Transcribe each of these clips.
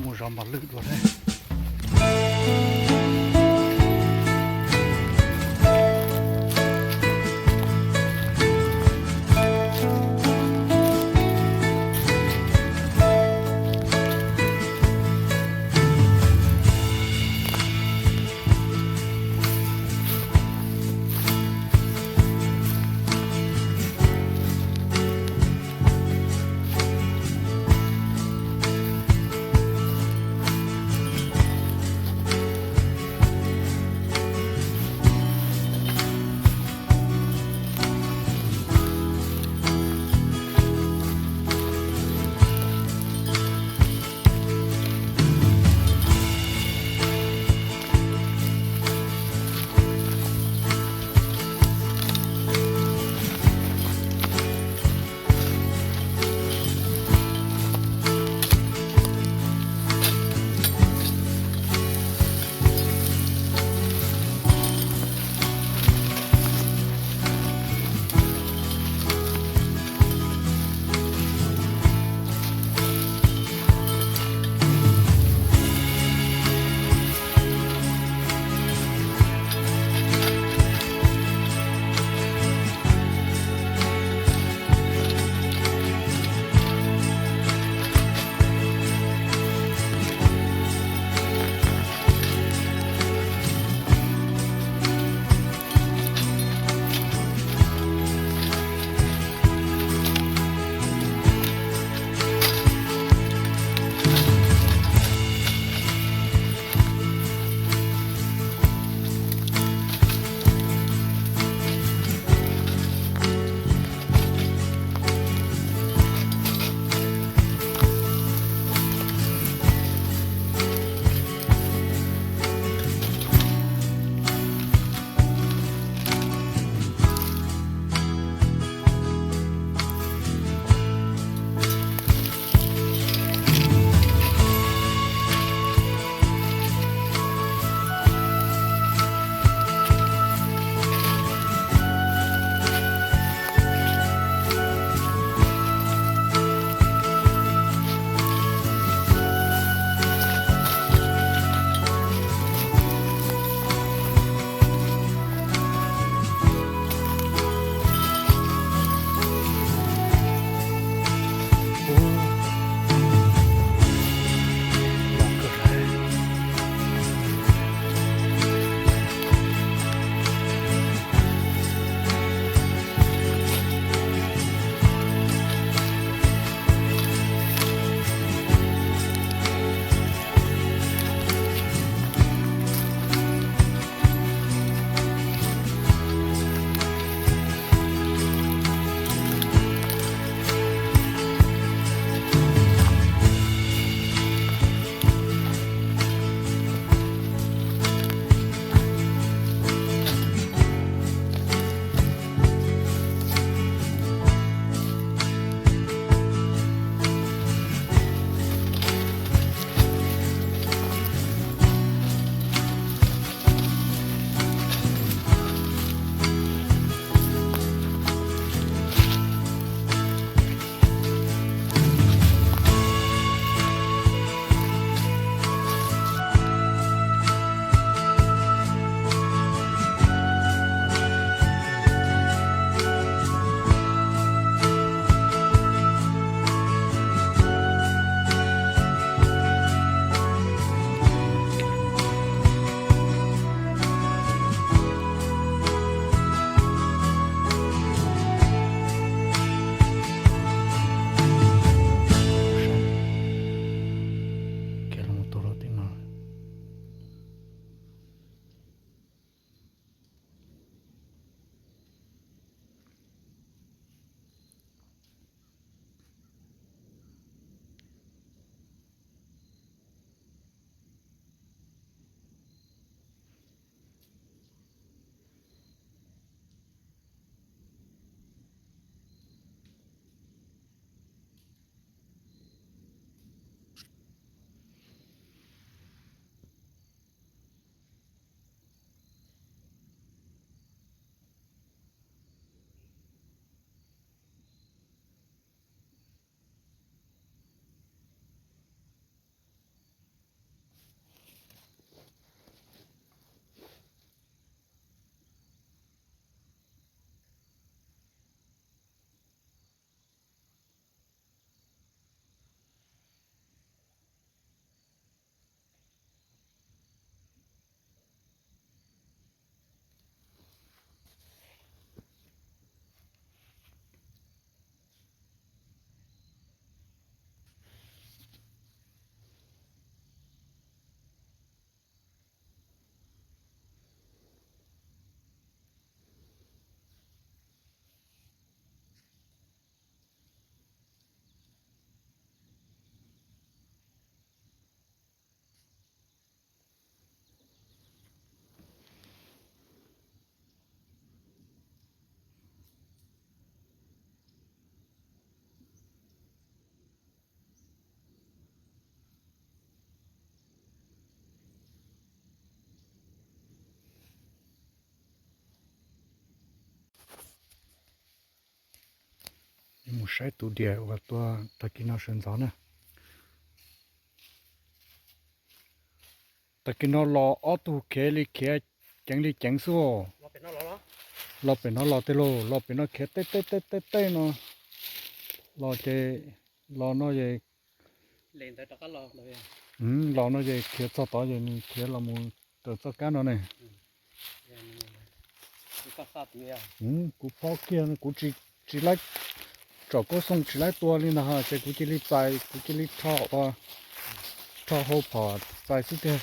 Mus zov mos lwj dua na. Saib tus diam uas tua tag kis no sawv ntxov na. Tag kis no los ob tug khiav li khiav, ceev li ceev xwb. Los pem no los tej lauj, los pem no khiav tej tej tej tej tej no. Los ces, los no es, los no ces khiav txog tod ces nws khiav los mus raws txoj kab no ne. Kuv phob kiag, kuv tsis, tsis laib tsom koob xoo, tsis laib tua li ntag ces kuv cia li txais, kuv cia li rho ua, rho hau phom txais xwb tiag.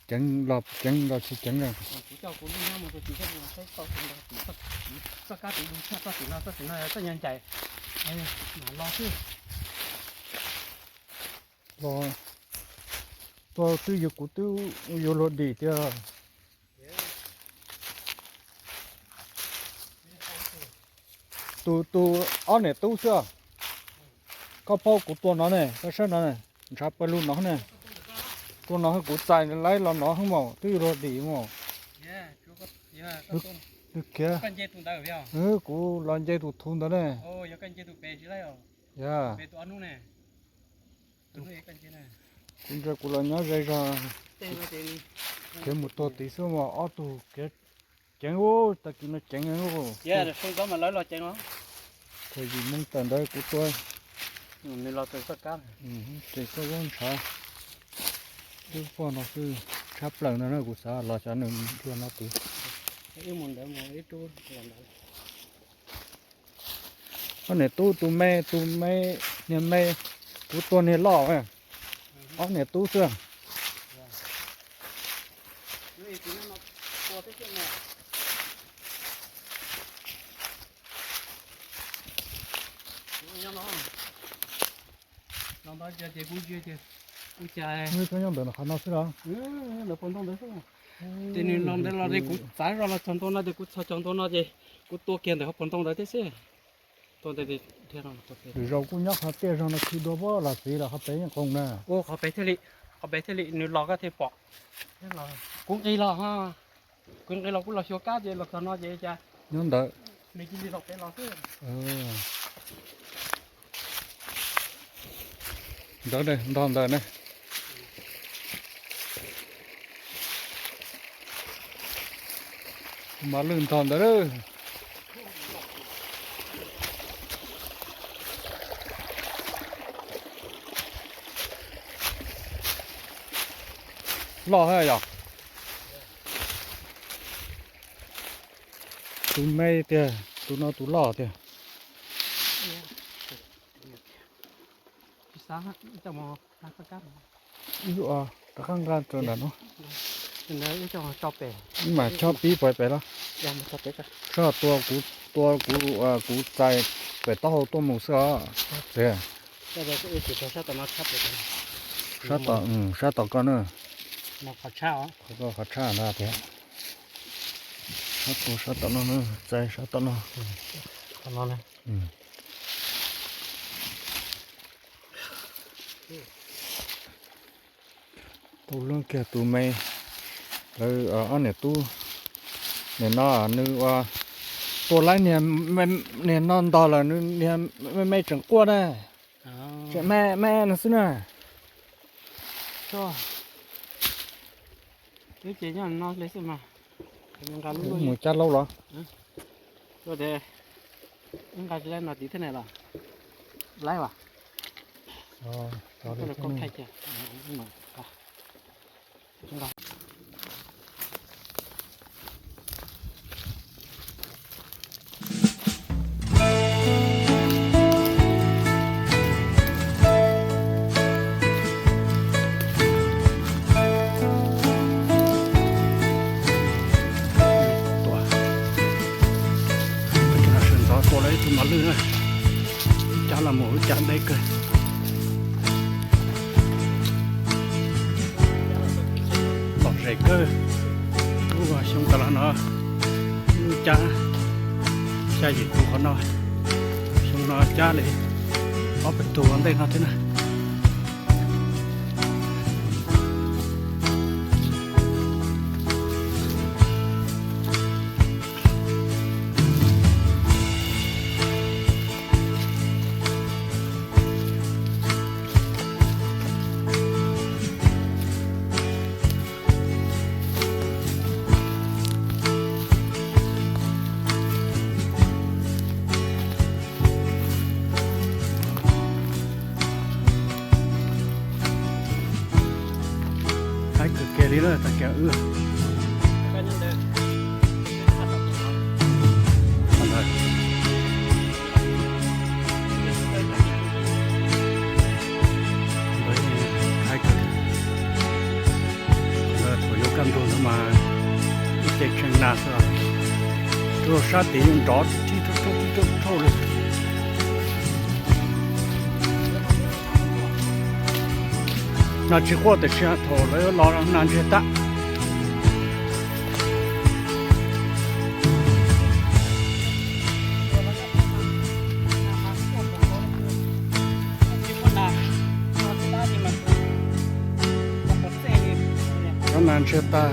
Ceev los, ceev los tsis ceev lawm. Los, tua twb yuav, kuv twb yuav luag dim tiag. Tus, tus ob niam tub xwb. Koj phob kuv tua no ne, koj saib no, ntshav pawg lug no ne. Tua no kuv txais laib los no hwb mas twb yuav luag dim mas. Nws khiav, kuv los nce tus thuv ntawd ne. Yog, kuv ntsia kuv los nyob ze zog, khiav mus tuag tid xwb mas ob tug khiav ceev ub, tag kis no ceev ub. Thaum yim moo tawm ntawd kuv tua, ces koj zaub ntshav, twb poj no xwb, tshab plaws no na, kuv xav los xyov nws dua no tid. Ob niam tub, tus me, tus me, niag me, kuv tua niag loj, ob niam tub xwb. Nyob ntawm qhov no xwb los? Ces nws los ntawd los ces kuv txav zoj los txog ntua no ces kuv txhos caug ntua no ces kuv tua kiag ntawm qhov pos ntoo ntawd thiab xwb. Lwm zaus kuj nyob qhov tiaj zog no khi dua pab los txiv los qhov pem yeej qoos na. Ua qhov pem thiaj li, qhov pem thiaj li nws los koj thiaj pom. Kuv nqis los, kuv nqis los kuv los xyuas kab ces los txog no ces cas nyob ntawd, nws cia li los pem los xwb. Ntawd, ntog ntawd ne. Mas lwj ntog ntawd. Loj thiab yom. Tus me tiag, tus no tus loj tiag. Rov qab nqa rau ntawm no. Wb mam chob pib pem los. Sab tua kuv, tua kuv, kuv txais pem taub hau tuaj mus xwb os. Sab tom, sab tom koj na. Qhov tshaj ntag tiag. Sab tua sab tom no, txais sab tom no. Tau luag kiag tus me, lawv ob niam tub, nim no nws ua, tua laib niag no ntog lawm, nws niag me me tseem quaj na, tseem me me no xwb na. Mus cab laub los? Sawv ntxov tua lawm ib tug mos lwj na, cab los mus lub cav deb kawg. Lom zem kawg, lub xyoo tas los no cab xya yim tus qhov no, xyoo no cab li ob peb tug ua ntej no thiab na. Tag kiag wb. Thaum yuav kaj ntug no mas ib ce tshee nag xwb, rau sab tid yeej nrov tib rauj rauj tib rauj rauj li. Nag tsis quaj tiam sis thaum lawv yuav los nag ntsiag tag. Cov nag ntsiag tag.